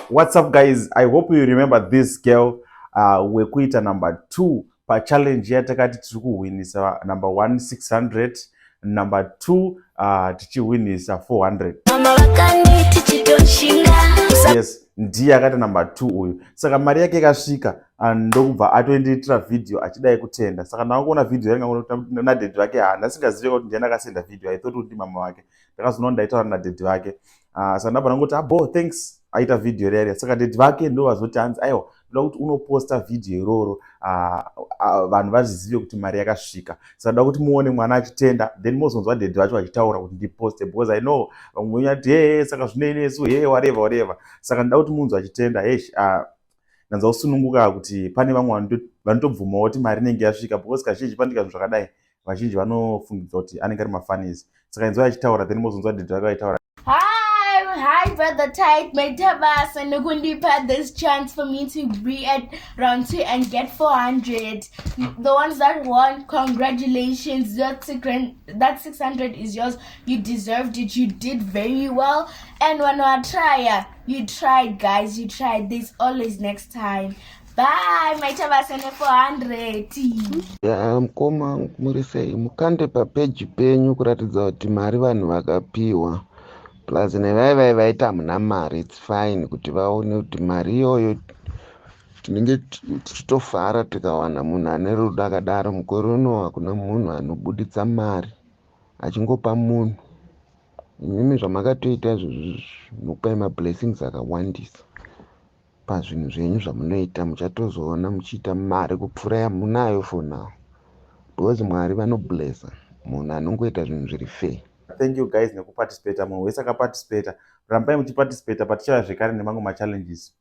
What's up, guys? I hope you remember this girl wekuita number 2 pachallenge yatakati tiri kuhwinisa number 1 600, number 2 tichihwinisa 400. Mama vakanditi chitoshinga. Yes, ndiye akaita number 2 uyu. Saka mari yake ikasvika, ndokubva atoendiitira vhidhiyo achidai kutenda. Saka ndakangoona vhidhiyo yanga nadaddy vake. Ha, ndasingazive kuti ndiani akasenda vhidhiyo. I thought kuti ndimama vake. Ndakazoona ndaitaura nadaddy vake. Saka ndabva ndangoti, "Abo, ah, thanks." Aita vhidhiyo riya riya. Saka daddy vake ndo vazoti hanzi, "Aiwa, ndoda kuti unoposta vhidhiyo iroro, vanhu vazvizive kuti mari yakasvika." Saka ndoda kuti muone mwana achitenda, then mozonzwa daddy vacho vachitaura kuti ndiposte, because I know vamwe venyati, "He, saka zvinei nesu?" He, whatever, whatever. Saka ndoda kuti munzwe achitenda. Hesh, ndanzwa kusununguka kuti pane vamwe vanotobvumawo kuti mari inenge yasvika, because kazhinji pandika zvinhu zvakadai, vazhinji vanofungidza kuti anenge ari mafunnies. Saka inzwa achitaura, then mozonzwa daddy vake vachitaura. Hi, hi, Brother Tait. Maita basa nekundipa this chance for me to be at round two and get 400. The ones that won, congratulations. That 600 is yours. You deserved it. You did very well. And when I try, you tried, guys. You tried. There's always next time. Bye. Maita basa ne 400. Ya, mukoma, muri sei? Mukande papeji penyu kuratidza kuti mari vanhu vakapiwa, plus nevaivai vaita hamuna mari. It's fine kuti vaone kuti mari iyoyo tinenge tichitofara tikawana munhu ane rudo akadaro. Mukore uno hakuna munhu anobuditsa mari achingopa munhu. Imimi zvamakatoita izvozvi, zvinokupai mablessings akawandisa pazvinhu zvenyu zvamunoita. Muchatozoona muchiita mari kupfuura yamunayo for now, because Mwari vanoblessa munhu anongoita zvinhu zviri fair. Thank you guys nekuparticipata. Munhu wese akaparticipata, rambai muchiparticipata patichava zvekare nemamwe machallenges.